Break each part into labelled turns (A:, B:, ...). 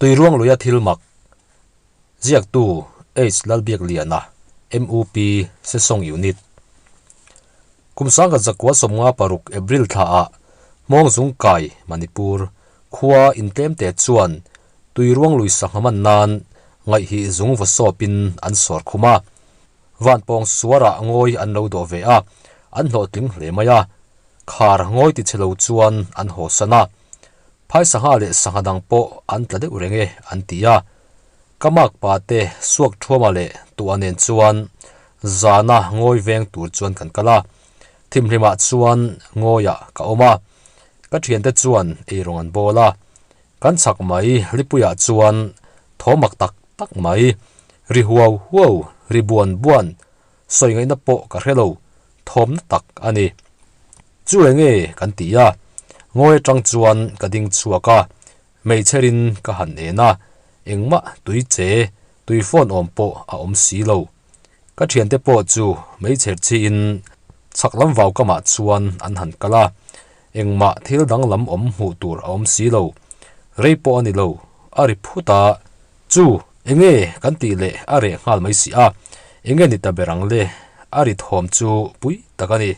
A: Tuiruang luia thil mak ziaktu H Lalbiakliana, MUP, Sesawng Unit. Kum sangkhat zakua 56 April thlaah Hmawngzungkai, Manipur, khua intlemte chuan Tuiruang lui sangha man nan ngaihhi zung va sawpin an sawr khum a. Vanpawng suarah ngawi an lo dawh ve a, an hlawhtling hle mai a. Khar ngawi ti chhe lo chuan an haw san a. Phai sangha leh sangha dang pawh an tla deuh reng e an ti a. Ka mak pa te suak thuama leh tuah nen chuan zana ngawi veng tur chuan kan kal a. Thimhlimah chuan ngawiah ka awm a. Ka thiante chuan eirawng an bawl a. Kan chhak mai Lipuiah chuan thaw mak tak tak mai, ri huau huau, ri buan buan, sawi ngaihna pawh ka hre lo, thawmna tak a ni. Chu enge kan ti a, ngawi atang chuan ka ding chhuak a, hmeichherin ka han en a, engmah tui che, tui fawn awm pawh a awm si lo. Ka thiante pawh chu hmeichher chiin chhak lam vau kamah chuan an han kal a, engmah thil danglam awm hmuh tur a awm si lo. Rei pawh a ni lo, a ri phut a, Chu, enge kan tih leh a reh nghal mai si a, enge ni ta ber ang le, a ri thawm chu pui tak a ni.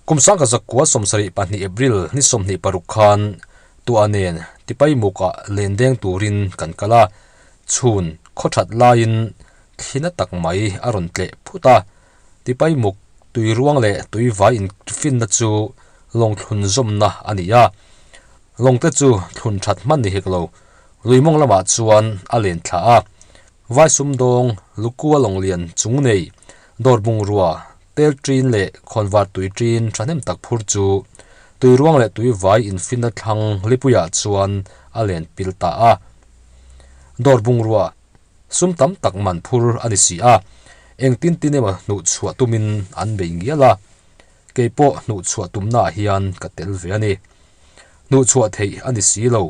A: Kum sangkhat zakua 72 April ni 26 khan tuah nen Tipaimukah len deng turin kan kal a, chhun khaw that laiin thlina tak mai a rawn tleh phut a, Tipaimuk tui ruang leh tui vai infinna chu lawng thlun zawmna a ni a, lawng te chu thlun that hman ni hek lo, lui mawng lamah chuan a len thla a, vai sumdawng lukua lawng lian chung nei dawr bungrua tel ṭin leh khawnvar tui ṭin ṭhahnem tak phur chu tui ruang leh tui vai infinna thlang lipuiah chuan a len pil ta a. Dawr bungrua sum tam tak man phur a ni si a, engtin tin emaw hnuhchhuah tumin an bei ngial a, kei pawh hnuhchhuah tumnaah hian ka tel ve a ni. Hnuhchhuah theih a ni si lo,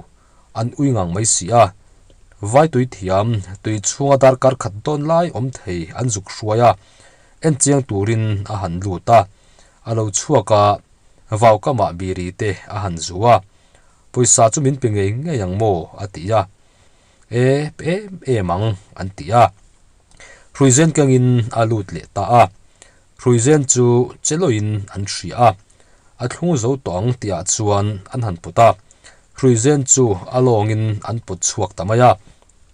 A: an ui ngang mai si a. Vai tui thiam, tui chhunga darkar khat dawn lai awm thei an zuk hruai a, en chiang turin a han lut a, a lo chhuak a, vau kamah biri te a han zu a, Pawisa chu min pe ngei ngei ang maw? a ti a. E, pe em em ang, an ti a. Hruizen kengin a lut leh ta a. Hruizen chu che loin an hria a. A thlung zo tawh ang tihah chuan an han put a. Hruizen chu a lawngin an put chhuak ta mai a.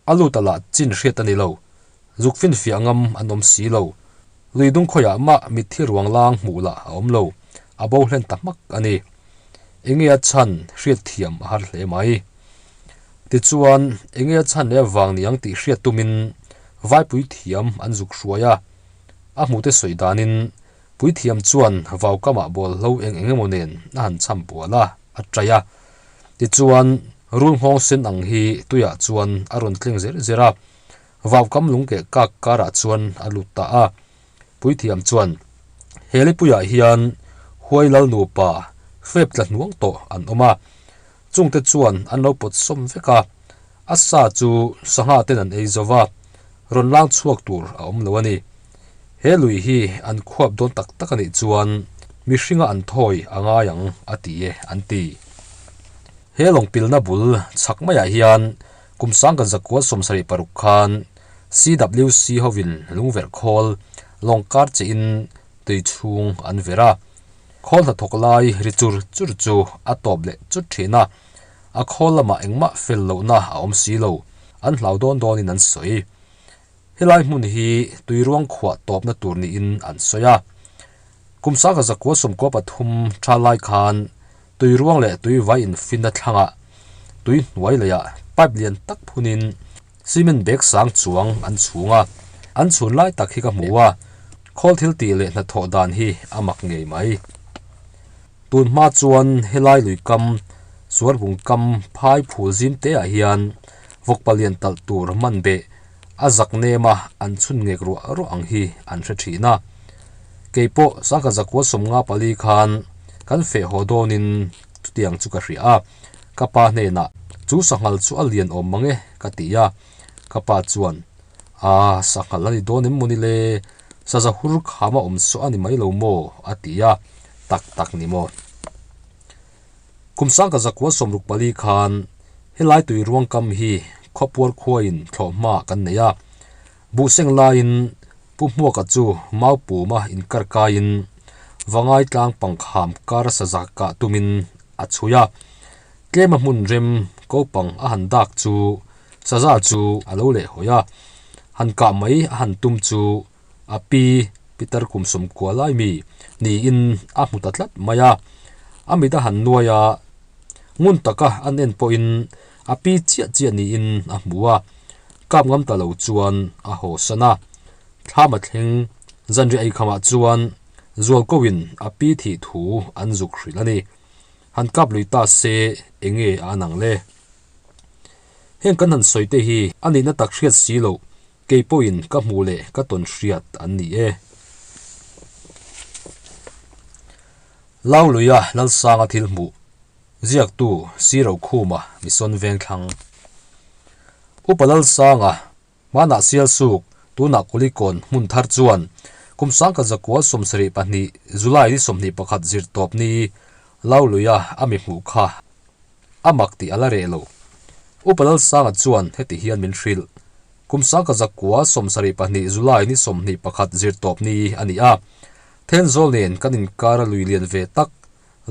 A: A lut a lah chin hriat a ni lo. Zuk finfiah ngam an awm si lo. Lui dung khawiah mah mitthi ruang lang hmuh lah a awm lo. A bo hlen ta hmak a ni. Enge a chhan hriat thiam a har hle mai. Tichuan, enge a chhan leh avang ni ang tih hriat tumin Vaipui thiam an zuk hruai a. A hmute sawi danin Puithiam chuan vaukamah bawlhlo eng eng emaw nen a han cham bual a, a chai a. Tichuan, rul nghawng sen ang hi tuiah chuan a rawn tleng zer zer a, vaukam lungkeh kak karah chuan a lut ta a. Puithiam chuan, He lipuiah hian huai lal nupa fep tla hnuang tawh an awm a, chungte chuan an lo pawt sawm vek a, a sa chu sangha ten an ei zo va, rawn lang chhuak tur a awm lo a ni. He lui hi an khuap dawn tak tak a nih chuan mihringa an thawi a ngai ang a ti e an ti. He lawngpilna bul chhak maiah hian kum sangkhat zakua 76 khan CWC hovin lungverh khawl lawng kar chein tui chhung an verh a. Khawl hnathawk lai ri chur chur chu a tawp leh chut thin a, a khawl lamah engmah fel lohna a awm si lo, an hlau dawn dawnin an sawi. Helai hmun hi tuiruang khuah tawpna tur niin an sawi a. Kum sangkhat zakua 93 tha lai khan tuiruang leh tuivai infinna thlangah tui hnuai leiah pipe lian tak phunin cement bag sang chuang an chhung a. An chhun lai tak hi ka hmu a, khawl thil tih leh hnathawh dan hi a mak ngei mai. Tun hma chuan helai lui kam, Suarbung kam phai phul zim te ah hian vawkpa lian talh tur man beh a zak nem a an chhun ngek ruah ruah ang hi an hre thin a. Kei pawh sangkhat zakua 54 khan kan feh haw dawnin chutiang chu ka hria a, ka pa hnenah chu sanghal chu a lian awm mang e ka ti a, ka pa chuan Aa sanghal a ni dawn em mawni le, saza hur kham a awm saw a ni mai lo maw a ti a, tak tak ni maw. Kum sangkhat zakua 64 khan. Helai tui ruangkam hi khawpuar khuain thlawhhma kan nei a, buhseng laiin Pu Hmuaka chu mau puma inkar kaiin Vangai tlang pangkham kar saza kah tumin a chhui a, tlema hmun rem kopang a han dak chu saza chu a lo leh hawi a, han kah mai a han tum chu a pi Peter kum 90 lai mi niin a hmu ta tlat mai a, a mit a han nuai a, ngun taka an en pawhin a pi chiah chiah niin a hmu a, kap ngam ta lo chuan a haw san a. Thlama thleng zanriah eikhamah chuan Zualkoin a pi thih thu an zuk hrilh a ni. Han kap lui ta se enge a an ang le? Heng kan han sawi te hi a nihna tak hriat si loh Kei pawhin ka hmuh leh ka tawn hriat an ni e. Lauluia Lalsanga thil hmuh ziaktu Siro Khuma Mission Vengthlang Upa Lalsanga hmanah Sialsuk tunah Kulikawn hmun thar chuan kum 1972 July ni 21 zirtawp ni Lauluia a mi hmuh kha A mak tih a la reh lo. Upa Lalsanga chuan heti hian min hrilh, Kum 1972 July ni 21 zirtawp ni a ni a, Thenzawl nen kan inkar a lui lian ve tak,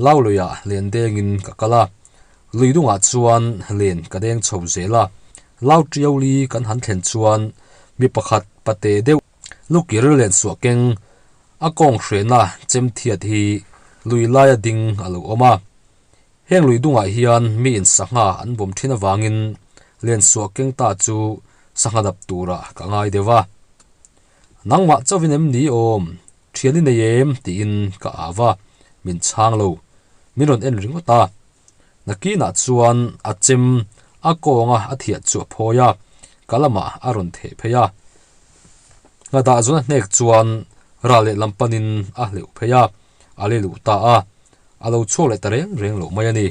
A: Lauluiah len dengin ka kal a. Lui dungah chuan len ka deng chho zel a. Lau Tiauli kan han thlen chuan mi pakhat pate deuh lukir len suah keng a kawng hrehna chem thiat hi lui laia ding a lo awm a. Heng lui dungah hian miin sangha an bawm thin avangin lensuah keng ta chu sangha dap turah ka ngai deuh a. Nangmah chauhin em ni awm? Thian i nei em? tiin ka au a, min chhang lo. Min rawn en ringawt a. Nakinah chuan a chem a kawnga a thiah chu a phawi a, ka lamah a rawn theh phei a. Nghadah zawn a hnek chuan ral lehlam panin a hleuh phei a, a le luh ta a. A lo chhuak leh ta reng reng loh mai a ni.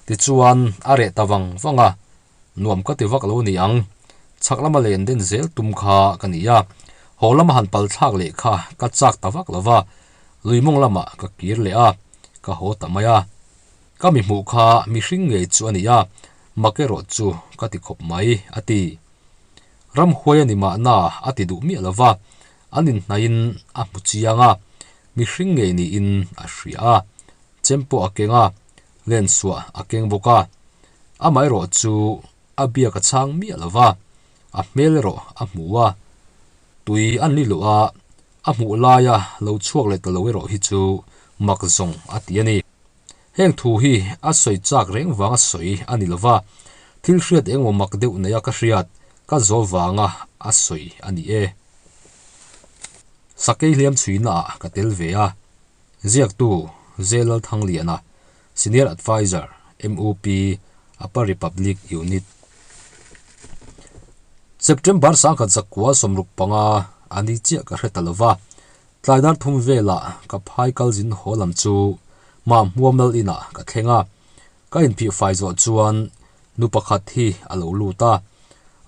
A: Tichuan, a reh ta vang vang a, nuam ka ti vak lo ni ang. Chhak lama len den zel tum kha ka ni a, haw lama han pal thlak leh kha ka chak ta vak lo va, lui mawng lamah ka kir leh a, ka haw ta mai a. Ka mi hmuh kha mihring ngei chu a ni a, mak erawh chu ka ti khawp mai, a ti. Ramhuai a ni mahna a ti duh miah lo va, an inhnaihin a hmu chiang a, Mihring ngei niin a hria a, chem pawh a keng a, lensuah a keng bawk a. Amaherawh chu a biak a chhang miah lo va, a hmel erawh a hmu a. Tui an li luh a, a hmuh laia lo chhuak leh ta lo erawh hi chu mak zawng a ti a ni. Heng thu hi a sawi chak reng vanga sawi a ni lo va, thil hriat engemaw mak deuh neia ka hriat ka zaw vanga a sawi a ni e. Sakei hliam chhuinaah ka tel ve a, ziaktu Zelal Thangliana, Senior Adviser, MUP, Upper Republic Unit. September 1965 a ni chiah ka hre ta lo va, tlai dar thum velah ka phai kal zin haw lam chu Mahmuam Lal inah ka thleng a, ka inphih fai zawh chuan nu pakhat hi a lo lut a,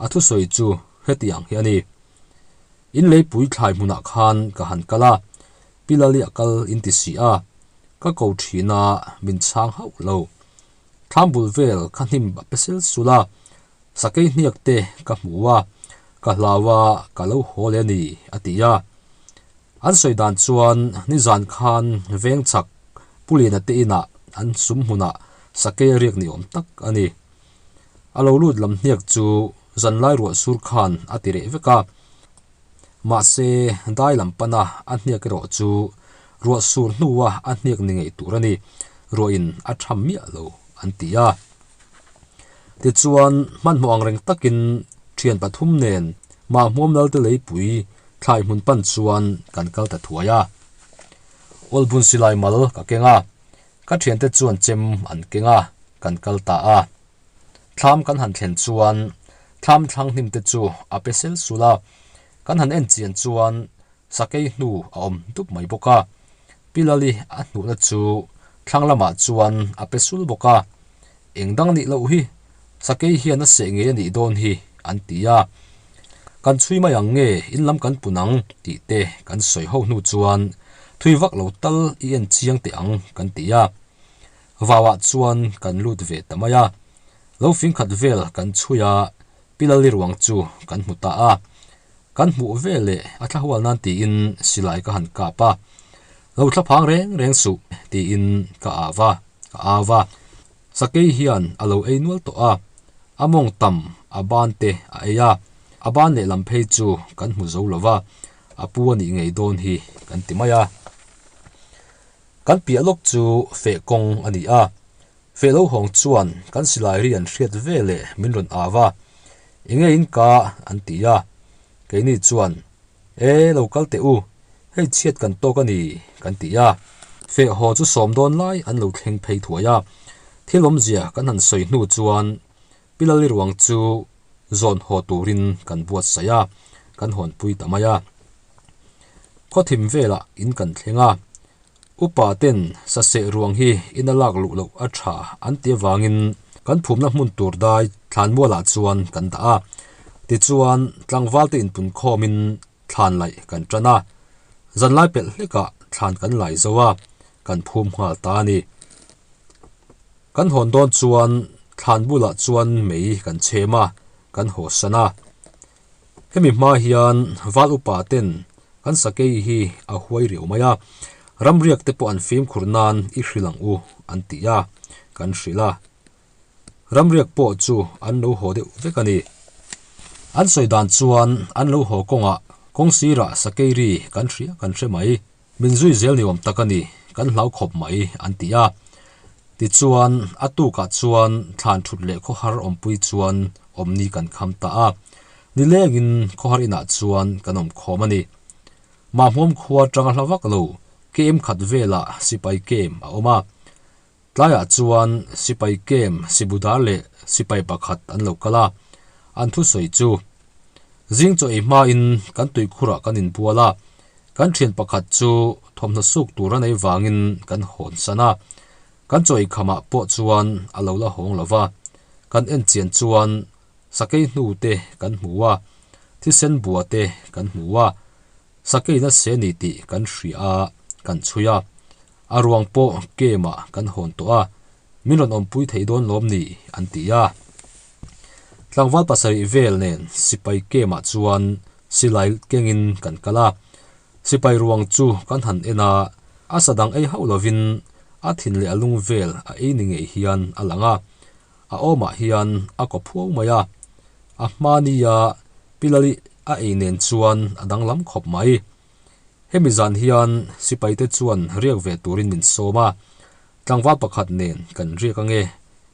A: a thusawi chu heti ang hi a ni. In leipui thlai hmunah khan ka han kal a, Pi Lali a kal in ti si a, ka ko thin a, min chhang hauh lo. Thlam bul vel kha hnim a pe sel sul a, sakei hniak te ka hmu a, ka hlau a, ka lo haw leh a ni, a ti a. An sawi dan chuan nizan khan veng chhak Pu Liana te inah an sum hmunah sakei a riak ni awm tak a ni. A lo lut lam hniak chu zanlai ruah sur khan a ti reh vek a, mahse dai lam pana a hniak erawh chu ruah sur hnua a hniak ni ngei tur a ni, ruahin a tham miah lo an ti a. Tichuan hmanhmawh ang reng takin thian pathum nen Mahmuam Lalte leipui thlai hmun pan chuan kan kal ta thuai a. Awlbun silai mal ka keng a, Ka thiante chuan chem an keng a, kan kal ta a. Thlam kan han thlen chuan thlam thlang hnim te chu a pe sel sul a, kan han en chian chuan sakei hnu a awm dup mai bawk a. Pi Lali a hnuhna chu thlang lamah chuan a pe sul bawk a, Eng dang nih loh hi, sakei hian a seh ngei a nih dawn hi, an ti a. Kan chhui mai ang nge, in lam kan pun ang, tih te kan sawi ho hnu chuan thui vak lo tal i en chiang teh ang, kan ti a. Vauah chuan kan lut ve ta mai a. Lo fing khat vel kan chhui a, Pi Lali ruang chu kan hmu ta a. Kan hmuh ve leh a thla hual nan tiin silai ka han kap a. Lo thla phang reng reng suh tiin ka au a, ka au a. Sakei hian a lo ei nual tawh a, a mawng tam a ban te a ei a, a ban lehlam phei chu kan hmu zo lo va, a pu a nih ngei dawn hi kan ti mai a. Kan piah lawk chu feh kawng a ni a, feh lo hawng chuan kan silai ri an hriat ve leh min rawn au a, Enge in ka an ti a, keini chuan E lo kal teh u, hei chhiat kan tawk a ni kan ti a. Feh haw chu sawm dawn lai an lo thleng phei thuai a, thil awmzia kan han sawi hnu chuan Pi Lali ruang chu zawn haw turin kan buatsaih a, kan hawnpui ta mai a. Khawthim velah in kan thleng a, Upa ten saseh ruang hi ina lak luh loh a tha an ti avangin kan phumna hmun tur dai thlanmualah chuan kan dah a. Tichuan tlangval te inpun khawmin thlan laih kan tan a, zanlai pelh hlekah thlan kan lai zo a, kan phum nghal ta a ni. Kan hawn dawn chuan thlan bulah chuan mei kan chhem a, kan hawsan a. Hemi hma hian val upa ten kan sakei hi a huai riau mai a, ramriak te pawh an fimkhur nan i hrilh ang u an ti a, kan hrilh a. Ramriak pawh chu an lo haw deuh vek a ni. An sawi dan chuan an lo haw kawngah kawng sirah sakei ri kan hria kan hre mai. Min zui zel ni awm tak a ni, kan hlau khawp mai an ti a. Tichuan, a tukah chuan thlan thut leh khawhar awmpui chuan awmni kan kham ta a. Nilengin khawhar inah chuan kan awm khawm a ni. Mahmuam khua tanga hla vak lo, kem khat velah sipai kem a awm a. Tlaiah chuan sipai kem Sibudar leh sipai pakhat an lo kal a, an thusawi chu, Zing chaw ei hmain kan tuikhurah kan inbual a, kan thian pakhat chu thawmhnaw suk tur a nei vangin kan hawn san a, kan chaw ei khamah pawh chuan a lo la hawng lo va, kan en chian chuan sakei hnu te kan hmu a, thisen bua te kan hmu a, sakei nase ni tih kan hria a, kan chhui a. A ruang pawh game-ah kan hawn tawh a, min rawn awmpui thei dawn lawm ni? an ti a. Tlangval pasarih vel nen sipai game-ah chuan silai kengin kan kal a. Sipai ruang chu kan han en a, a sa dang ei hauh lovin a thin leh a lung vel a ei ni ngei hian a lang a. A awmah hian a kaw phuau mai a, a hma nia Pilali a ei nen chuan a danglam khawp mai. Hemi zan hian sipaite chuan riak ve turin min sawm a, tlangval pakhat nen kan riak ange,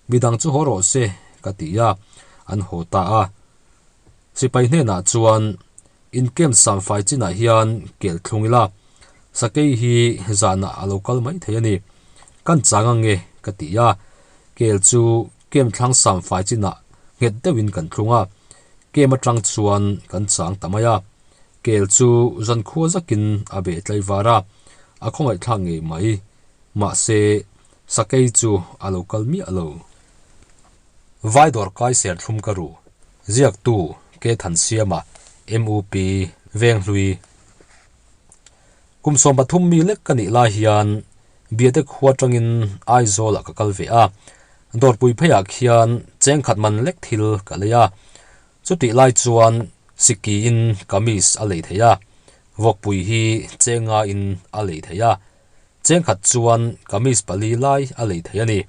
A: midang chu haw rawh se ka ti a, an haw ta a. Sipai hnenah chuan in camp samfai chinah hian kel thlung ila, sakei hi zanah a lo kal mai thei a ni, kan chang ange ka ti a, kel chu camp thlang samfai chinah nghet deuhin kan thlung a, camp atang chuan kan chang ta mai a. Kel chu zankhua zakin a beh tlaivar a, a khawngaihthlak ngei mai. Mahse, sakei chu a lo kal miah lo. Vai dawr kai ser thlum ka ru. Ziaktu, Ke Thansiama, MUP, Venghlui. Kum 13 mi lek ka nih lai hian Biate khua atangin Aizawlah ka kal ve a. Dawrpui pheiah khian chengkhat man lek thil ka lei a. Chutih lai chuan Sikiin kamis a lei thei a, vawkpui hi chengain a lei thei a, chengkhat chuan kamis pali lai a lei thei a ni.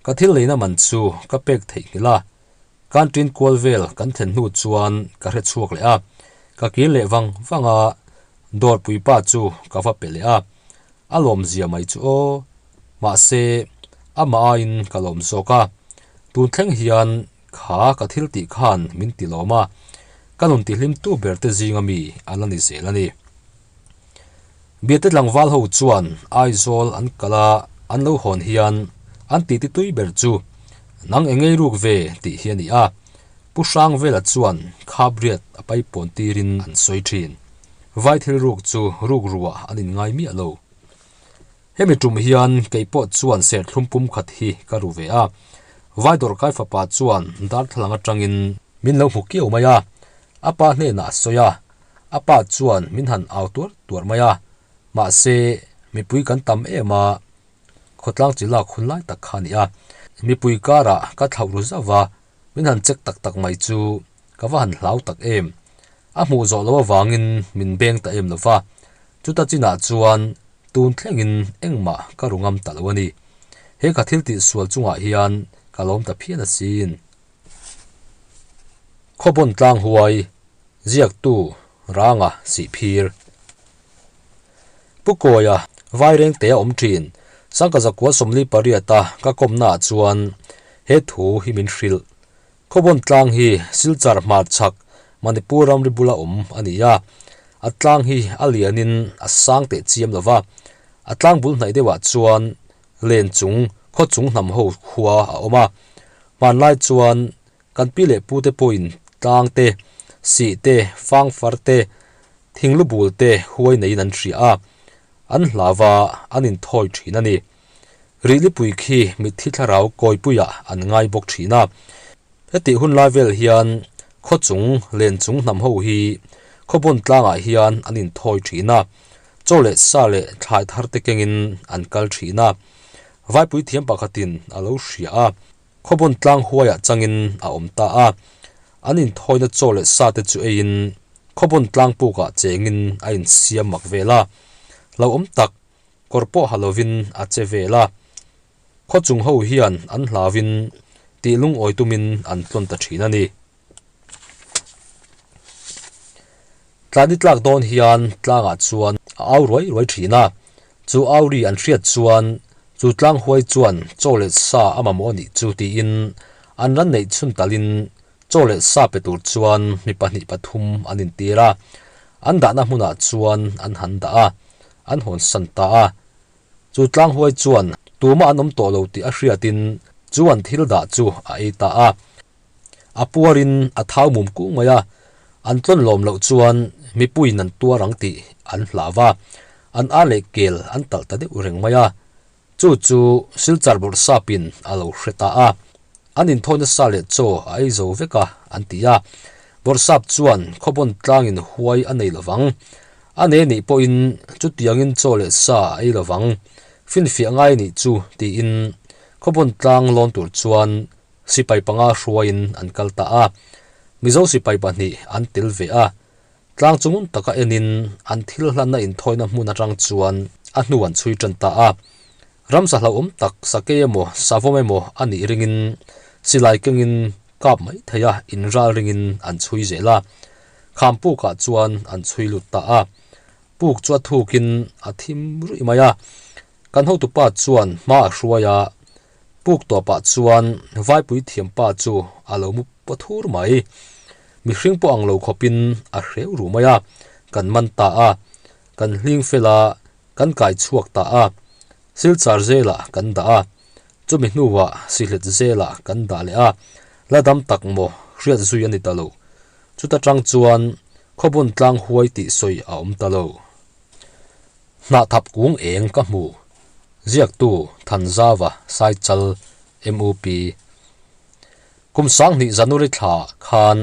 A: Ka thil leina man chu ka pek theihnghilh a, canteen kual vel kan thlen hnu chuan ka hre chhuak leh a, ka kir leh vang vang a, dawrpui pa chu ka va pe leh a, a lawmzia mai chu aw, mahse amah aiin ka lawm zawk a, tun thleng hian Kha ka thil tih khan min ti lawm a, ka nun tihlimtu ber te zinga mi a la ni zel a ni. Biate tlangval ho chuan Aizawl an kal a, an lo hawn hian an titi tui ber chu nang eng ngei ruk ve tih hi a ni a, Pu Hrangvela chuan Khabriat a paipawn tirin an sawi thin. Vai thil ruk chu ruk ruah an inngai miah lo. Hemi tum hian kei pawh chuan serthlum pum khat hi ka ru ve a, Vai dawrkai fapa chuan darthlalang atangin min lo hmu kiau mai a, a pa hnenah a sawi a, a pa chuan min han au tuar tuar mai a, mahse mipui kan tam em a, khawtlang chi lak hun lai tak kha a ni a, mipui karah ka thlauh ru zauh va, min han check tak tak mai chu ka va han hlau tak em. A hmuh zawh loh avangin min beng ta em lo va, chuta chinah chuan tun thlengin engmah ka ru ngam ta lo a ni. He ka thil tih sual chungah hian ka lawm ta phian asin. Khawbawn tlang huai, ziaktu Ranga Sihphir. Pu Kawia, Vairengte a awm thin. Sangka zakua 48 a ka kawmnaah chuan he thu hi min hrilh. Khawbawn tlang hi Silchar hmarchhak Manipur ramri bula awm a ni a. A tlang hi a lianin a sang teh chiam lo va. A tlang bul hnaih deuhah chuan len chung khaw chung hnam ho khua a awm a. Hmanlai chuan kan pi leh pute pawhin tlang te, sih te, fangfar te, Thinglu bul te huai neiin an hria a, an hlau a, an inthawi thin a ni. Rihlipui khi mitthi thlarau kawipuiah an ngai bawk thin a. Hetih hun lai vel hian khaw chung len chung hnam ho hi khawbawn tlangah hian an inthawi thin a, chaw leh sa leh thlai thar te kengin an kal thin a. Vaipui thiam pakhatin a lo hria a. Khawbawn tlang huaiah changin a awm ta a, an inthawina chaw leh sa te chu eiin khawbawn tlang pukah chengin a insiam mak vel a, hlauhawm tak kawr pawh ha lovin a che vel a. Khaw chung ho hian an hlauin tih lungawi tumin an tlawn ta thin a ni. Tlani tlak dawn hian tlangah chuan a au ruai ruai thin a, chu au ri an hriat chuan chu tlang huai chuan chaw leh sa a mamawh a nih chu tiin an ran neih chhun talin chaw leh sa pe tur chuan mi pahnih pathum an intir a, an dahna hmunah chuan an han dah a, an hawnsan ta a. Chu tlang huai chuan tumah an awm tawh lo tih a hriatin chu an thil dah chu a ei ta a. A puarin a thau mum kung mai a, an tlawn lawm loh chuan mipuiin an tuar ang tih an hlau a, an ar leh kel an talh ta deuh reng mai a. Chu chu Silchar bawrhsapin a lo hre ta a, an inthawina sa leh chaw a ei zo vek a, an ti a. Bawrhsap chuan khawbawn tlangin huai a nei lovang, a nei nih pawhin chutiangin chaw leh sa a ei lovang, finfiah ngai nih chu tiin khawbawn tlang lawn tur chuan Sipai panga hruaiin an kal ta a, Mizo sipai pahnih an tel ve a. Tlang chu ngun taka enin an thil hlanna inthawina hmun atang chuan a hnu an chhui tan ta a. Ramsa hlauhawm tak sakei emaw savawm emaw a nih ringin silai kengin kap mai thei a inral ringin an chhui zel a. Kham pukah chuan an chhui lut ta a. Puk chu a thukin a thim ruih mai a. Kan hotupa chuan hma a hruai a. Puk tawpah chuan Vaipui thiampa chu a lo mu pathur mai. Mihring pawh ang lo khawpin a hreu ru mai a, kan man ta a, kan hling fel a, kan kai chhuak ta a, Silchar zelah kan dah a, chumi hnuah Sihlet zelah kan dah leh a, la dam tak maw hriat zui a ni ta lo. Chuta tang chuan Khawbun tlang huai tih sawi a awm ta lo. Hnahthap kung eng ka hmu. Ziaktu Thanzava Saichal MUP Kum 2000 January thla khan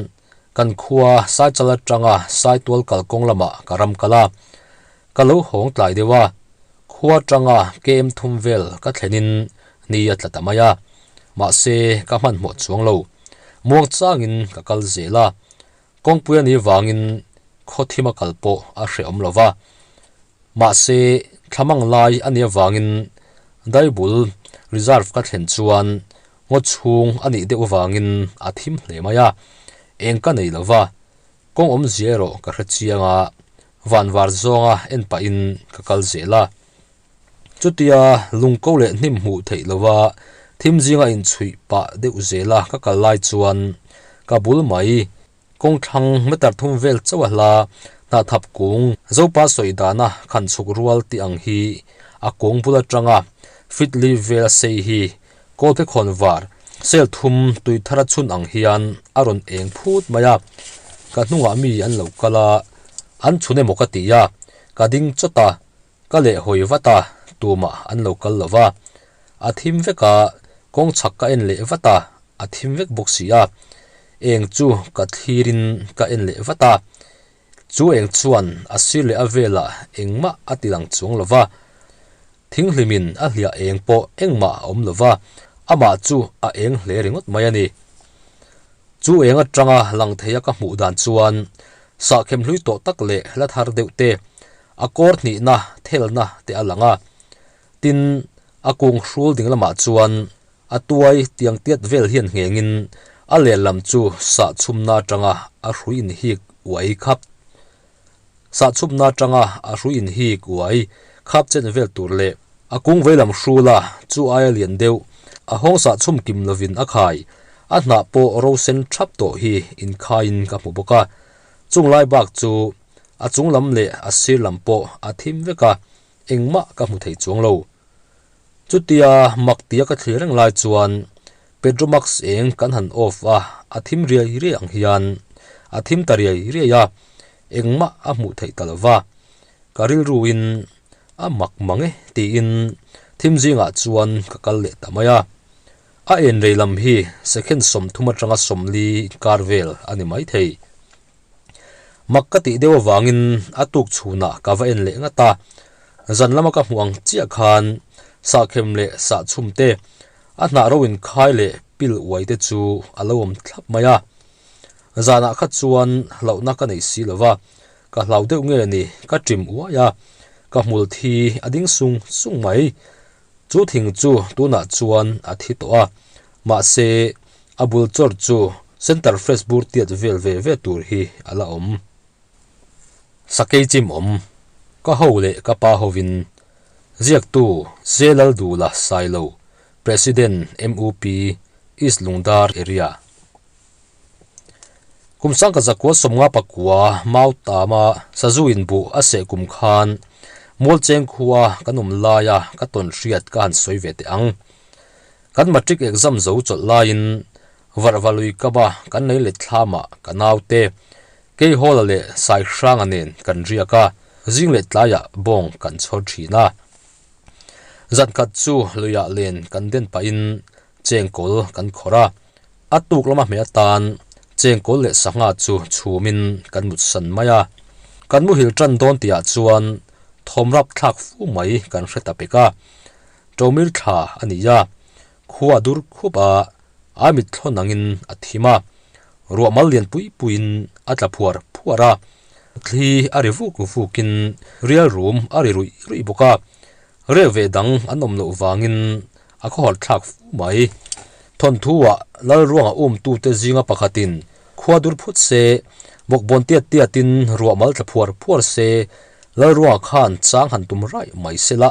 A: kan khua Saichal atanga Saitual kalkawng lamah ka ram kal a, ka lo hawng tlai deuh a, khua atanga KM thum vel ka thlenin ni a tla ta mai a, mahse ka hmanhmawh chuang lo. Muangchangin ka kal zel a, Kawngpui a nih vangin khaw thim a kal pawh a hrehawm lo va, mahse thlamang lai a nih avangin Daibul Reserve ka thlen chuan ngaw chhung a nih deuh avangin a thim hle mai a, eng ka nei lo va, kawng awmzia erawh ka hre chiang a, vanvar zawnga en pahin ka kal zel a. Chutia lungko leh hnim hmuh theih lova thim zinga inchhuih pah deuh zela ka kal lai chuan ka bul mai kawngthlang meter thum vel chauh a hla hnahthap kung Zopa sawi dana khan chhuk rual tih ang hi a kung bul atanga fit li vel a sei hi kawlphe khawn var sel thum tui thar a chhun ang hian a rawn eng phut mai a, ka hnungah mi an lo kal a, an chhun emaw ka ti a, ka ding chawt a. Ka leh hawi vat a, tumah an lo kal lo va. A thim vek a, kawng chhak ka en leh vat a, a thim vek bawk si a. Eng chu ka thlirin ka en leh vat a. Chu eng chuan a sir leh a velah engmah a ti lang chuang lo va. Thinghlimin a hliah eng pawh engmah a awm lo va. Amah chu a eng hle ringawt mai a ni. Chu eng atanga lang theia ka hmuh dan chuan sahkhem hlui tawh tak leh la thar deuh te, a kawr hnihna, thelna te a lang a. Tin, a kung hrul ding lamah chuan a tuai tiang tiat vel hian nghengin a lehlam chu sahchhumna atanga a hrui inhik uai khap. Sahchhumna atanga a hrui inhik uai khap chen vel tur leh a kung veilam hrula chu aia lian deuh a hawng sahchhum kim lovin a khai, a hnah pawh ro sen thap tawh hi inkhaiin ka hmu bawk a. Chung lai bak chu a chung lam leh a sir lam pawh a thim vek a, engmah ka hmu thei chuang lo. Chutia mak tia ka thlir reng lai chuan Petromax eng kan han off a, a thim riai riai ang hian a thim ta riai riai a, engmah a hmuh theih ta lo va. Ka rilruin a mak mang e tiin thim zingah chuan ka kal leh ta mai a. A en rei lam hi second 30 atanga 40 inkar vel a ni maithei. Mak ka tih deuh avangin a tuk chhunah ka va en leh ngat a, zan lama ka hmuh ang chiah khan sahkhem leh sahchhum te, a hnah ro inkhai leh pil uai te chu a lo awm thlap mai a. Zanah kha chuan hlauhna ka nei si lo va, ka hlau deuh nge ni ka ṭim uai a, ka hmul thi a ding sung sung mai. Chu thing chu tunah chuan a thi tawh a, mahse a bul chawr chu Center Fresh bur tiat vel ve ve tur hi a la awm. Sakei chim awm, ka ho leh ka pa hovin ziaktu Zelaldula Sailo, President MUP, East Lungdar Area. Kum sangka zakua 59 mau tama sazu inbuh a seh kum khan Mualcheng khua kan awm laia ka tawn hriat ka han sawi ve teh ang. Kan matric exam zo chawlh laiin Varhva lui kaba kan lei let thlamah ka naute Keihawla leh Saihranga nen kan riak a, zing leh tlaiah bawng kan chhawr thin a. Zan khat chu luiah len kan den pahin chengkawl kan khawrh a, a tuk lama hmeh atan chengkawl leh sangha chu chhumin kan mutsan mai a. Kan muhil tan dawn tihah chuan thawm rap thlak fu mai kan hre ta pek a, Ṭomir thla a ni a, khua a dur khup a, a mit thlawn angin a thim a, ruah mal lian pui puiin a tla phuar phuar a, thli a ri vuk vukin rial rum a ri ruih ruih bawk a, rel ve dang an awm loh vangin a khawhar thlak fu mai. Thawnthu-ah Lalruanga umtute zinga pakhatin khua dur phut se, bawkbawn tiat tiatin ruah mal tla phuar phuar se, Lalruanga khan chang han tum raih mai sela,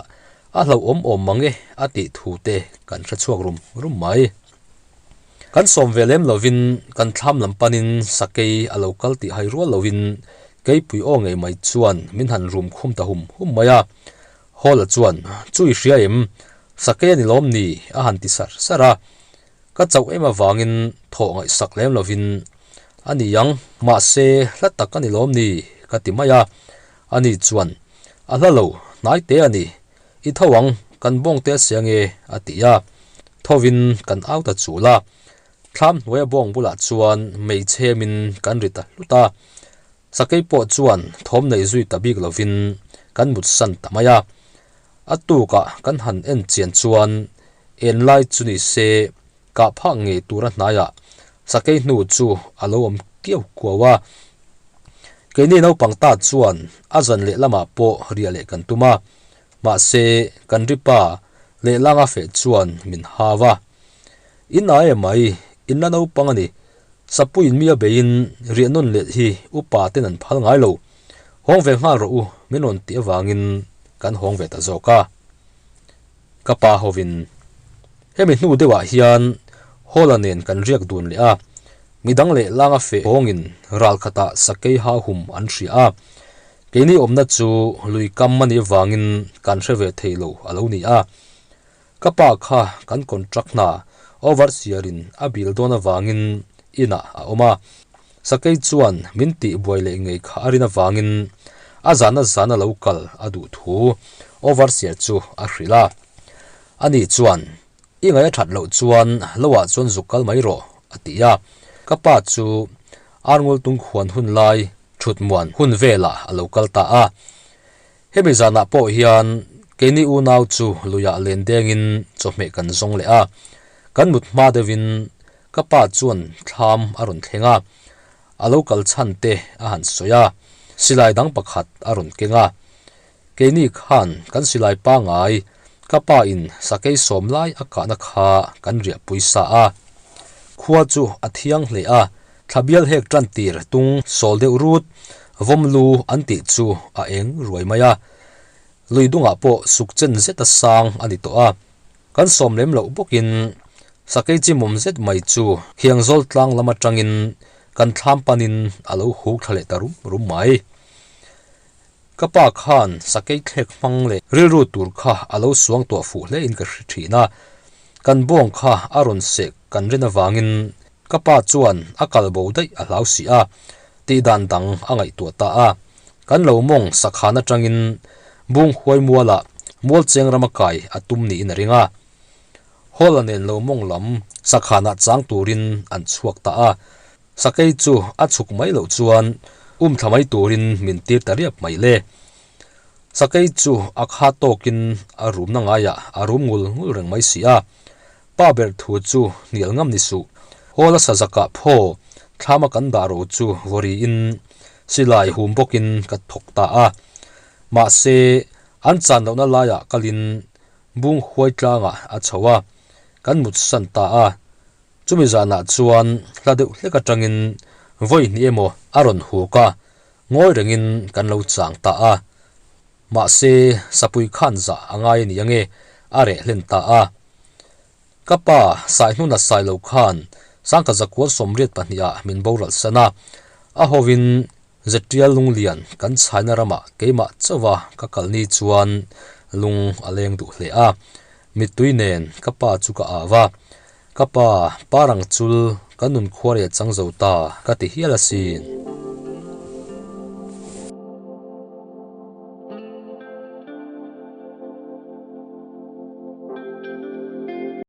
A: A hlauhawm awm mang e a tih thu te kan hre chhuak rum rum mai. Kan sawm ve lem lovin kan thlam lam panin sakei a lo kal tih hai rual lovin keipui aw ngei mai chuan min han rum khum ta hum hum mai a. Hawla chuan, Chu i hria em? Sakei a ni lawm ni? a han ti sar sar a. Ka chauh em avangin thawh ngaihsak lem lovin, A ni ang, mahse hla tak a ni lawm ni? ka ti mai a. Ani chuan, A hla lo, hnai te a ni. I tho ang, kan bawng te a sia nge, a ti a. Thovin kan au ta chul a. Thlam hnuaia bawng bulah chuan mei chhemin kan ri ta hlut a. Sakei pawh chuan thawm nei zui ta bik lovin kan mutsan ta mai a. A tukah kan han en chian chuan en lai chu ni se kah phak ngei tura hnaiah sakei hnu chu a lo awm kiau kuau a. Keini naupang ta chuan a zan leh lamah pawh riah leh kan tum a, mahse kan ri pa lehlanga feh chuan min hau a. In a emai, in la naupang a ni, Sapuiin mi a beiin riah nawn leh hi upa ten an phal ngai lo. Hawng ve nghal rawh u, min rawn tih avangin kan hawng ve ta zawk a. Ka pa hovin hemi hnu deuhah hian Hawla nen kan riak dun leh a, midang leh langa feh hawngin ral khatah sakei ha hum an hria a. Keini awmna chu lui kam a nih avangin kan hre ve thei lo a lo ni a. Ka pa kha kan contract hna overseer in a bil dawn avangin inah a awm a, Sakei chuan min tih buai leh ngei kha a rin avangin a zana zana lo kal a duh thu overseer chu a hrilh a. Ani chuan, I ngaih a that loh chuan lo ah chuan zuk kal mai rawh, a ti a. Ka pa chu Arngul Tungkhuan hun lai thut muan hun velah a lo kal ta a. Hemi zanah pawh hian keini unau chu luiah len dengin chawhmeh kan zawng leh a. Kan mut hma deuhin ka pa chuan thlam a rawn thleng a, a lo kal chhan te a han sawi a, silai dang pakhat a rawn keng a. Keini khan kan silai pangai ka pa in sakei sawm lai a kahna kha kan riahpui sa a. Khua chu a thiang hle a, thla bial hek tan tir tung sawl deuh rut vawm lu an tih chu a eng ruai mai a. Lui dungah pawh suk chen zet a sang a ni tawh a. Kan sawm lem loh bawkin sakei chimawm zet mai chu Khiangzawl tlang lam atangin kan thlam panin a lo huk thla leh ta rum rum mai. Ka pa khan sakei thlek hmang leh rilru tur kha a lo suang tuah fuh hle in ka hre thin a, kan bawng kha a rawn seh kan rin avangin ka pa chuan a kal bo daih a hlau si a, tih dan dang a ngaihtuah ta a. Kan lo mawng sakhan atangin bung huai mualah mualcheng rama kai a tum niin a ring a. Hawla nen lo mawng lam sakhanah chang turin an chhuak ta a. Sakei chu a chhuk mai loh chuan um thla mai turin min tir ta riap mai le. Sakei chu a kha tawkin a rumna ngaiah a rum ngul ngul reng mai si a. Pa ber thu chu hnial ngam ni suh. Hawla sazakah phaw thlama kan dah ro chu vawriin silai hum bawkin ka thawk ta a. Mahse, an chan lohna laiah kalin bung huai tlangah a chho a, kan mutsan ta a. Chumi zanah chuan hla deuh hlek atangin vawi hnih emaw a rawn huk a, ngawi rengin kan lo chang ta a. Mahse, sapui khan zah a ngai a ni ange, a reh hlen ta a. Ka pa, Saihnuna Sailo khan Sangkhat Zakual 82 ah min boral san a, a hovin Zetial Lunglian kan chhaina ramah keimah chauha ka kal ni chuan lung a leng duh hle a. Mittui nen ka pa chu ka au a, Ka pa, parang chul, ka nun khuar leh chang zo ta, ka ti hial asin.